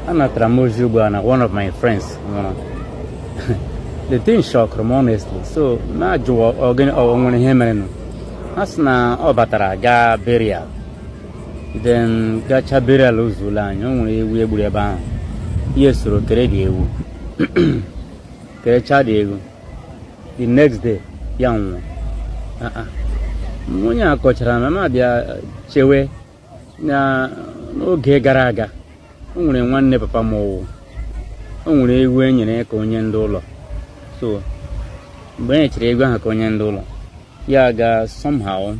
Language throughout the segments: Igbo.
Anatara m ozi ugbu a na one of my friends nwụrụ. The thing shocked m, honestly. So na-ajụ ọ nwere ihe merenụ. Ha sị na ọ batara gaa burial, then gacha burial ozula anyị, o nwere ewu egburu ebe ahụ, ihe soro kere dị ewu, kerecha dị ewu. The next day ya nwụọ. Onye a kọchara na m abịa chewe na n'oge gara aga o nwere nwanne papa m ọwụ, o nwere ewu e nyere ka onye ndị ụlọ. So mgbe e nyechara ego ahụ ka onye ndị ụlọ ya ga somehow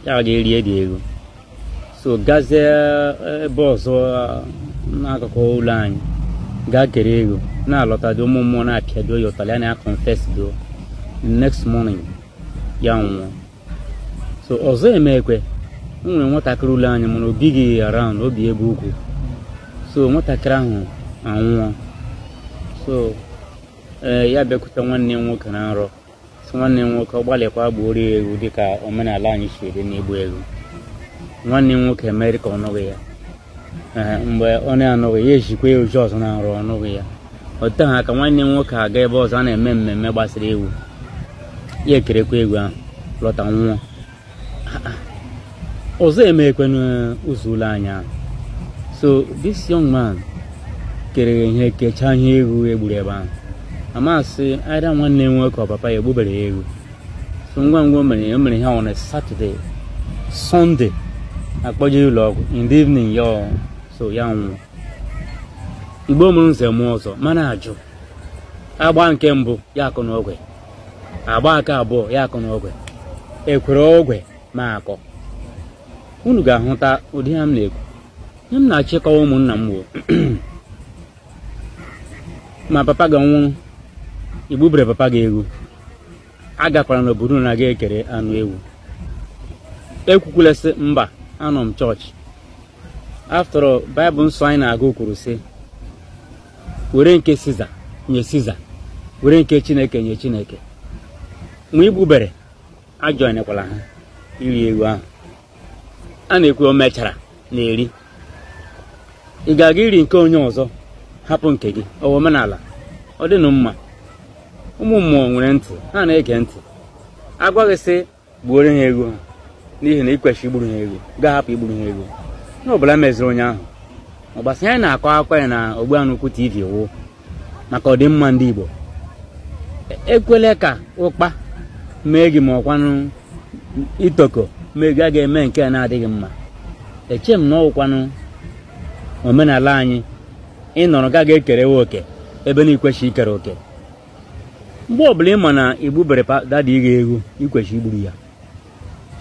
ya ga-erie dị ego, so gazie ebe ọzọ n'akụkụ ụlọ anyị gaa kere ego, na-alọta dị ụmụ mmụọ na-apịado ya ụtalị, ya na-confess do. The next morning ya nwụọ. So ọzọ emekwe, o nwere nwatakịrị ụlọ anyị mana o bighị around, obi ebe ugwu. So nwatakịrị ahụ anwụọ. So ya bịakwute nwanne m nwoke na nrọ, sị nwanne m nwoke ọ gbalịkwa gbuoro ya ewu dịka omenala anyị si ede na-egbu ewu. Nwanne m nwoke mere ka ọ nụghị ya. Mgbe ọ na-anụghị ya, ejikwa ya oji ọzọ na nrọ, ọ nụghị ya. Ọ teghị aka nwanne m nwoke aga ebe ọzọ a na-eme mmemme gbasara ewu, ya ekerekwa egwu ahụ, lọta nwụọ. Ọzọ emekwe n'ụzọ ụlọ anyị ahụ. So this young man kere ihe, kechaa ihe ewu egburu ebe ahụ. Amasị either nwanne m nwoke ọ papa ya egbubere ya ewu. So ngwa ngwa o mere ihe on a Saturday, Sunday akpọje ụlọ ọgwụ, in the evening ya so ya nwụọ. Igbo mụrụ nze mụọ ọzọ, mana ajụ agba nke mbụ ya akụ na ogwe, agba aka abụọ ya akụ na ogwe, ekwere ogwe ma akọ. Unu ga-ahụta ụdị ha m na-ekwu. Ihe m na-achịkọwa ụmụnna m wo, ma papa gị nwụrụ, igbubere papa gị ewu, agakwara n'obodo na ga ekere anụ ewu. Ekwukwula sị mba, anọ m chọọchị. After all, Baịbụl nsọ anyị na-agụ kwuru sị were nke Siza nye Siza, were nke Chineke nye Chineke. Mgbe igbubere, ajọnyekwala ha iri ewu ahụ. A na-ekwu o mechara na-eri. Ị ga-aga iri nke onye ọzọ hapụ nke gị? Ọ omenala ọ dịnụ mma. Ụmụ mmụọ nwere ntị, ha na-ege ntị. Agwaghị sị gbuoro ha ego n'ihi na ị kwesịrị igburu ha ego, gaa hapụ igburu ha ego. Ihe ọbụla meziri onye ahụ, ọ gbasara anyị na-akọ akwa ya na Ogbuanukwu TV wụ maka ọdịmma ndị Igbo. Ekwele ka ụkpa mee gị ma ọkwanụ itoko mee gị a ga-eme nke na-adịghị mma. Eche m na ọwụkwanụ omenala anyị ịnọrọ ga ga-ekerewe oke ebe na ikweshi ikere oke. Mgbe ọbụla ị ma na igbubere dada ịga egwu, ikweshi igburu ya.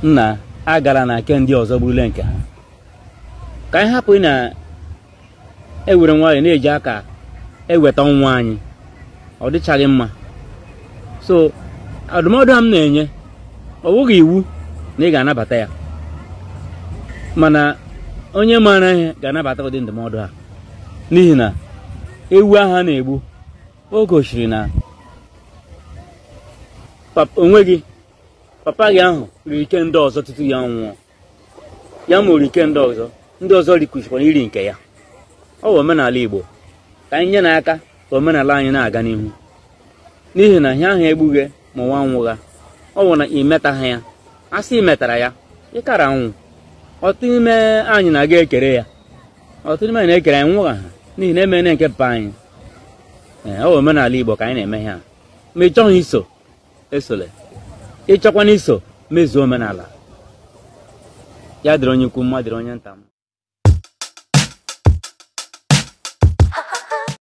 Nna agara na nke ndị ọzọ gburule nke ha. Ka anyị hapụ ị na-ewere nwayọọ na-eji aka eweta ọnwụ anyị, ọ dịchaghị mma. So adụmọdụ a m na-enye, ọ bụghị iwu na ị ga-anabata ya, mana onye maara ihe ga-anabata ụdị ndụmọdụ a, n'ihi na ewu ahụ a na-egbu o gosiri na onwe gị papa gị ahụ riri ike ndị ọzọ tutu ya nwụọ. Ya ma ike ndị ọzọ, ndị ọzọ rikwuchikwara iri nke ya. Ọ bụ omenala Igbo ka anyị nye n'aka ka omenala anyị na-aga n'ihu, n'ihi na ihe ahụ egbughị ma ụwa nwụgha. Ọ bụ na imetaghị ya, a sị imetara ya, ịkara nwụ. Ọtụ ime anyị na-aga ekere ya, ọtụ ime anyị na-ekere anyị nwụgha ha, n'ihi na emene nke papa anyị. Ọ bụ omenala Igbo ka anyị na-eme ha. Ma ị chọghị iso, esole. Ị chọkwana iso, mezuo omenala. Ya dịrị onye ukwu mma, dịrị onye nta mma.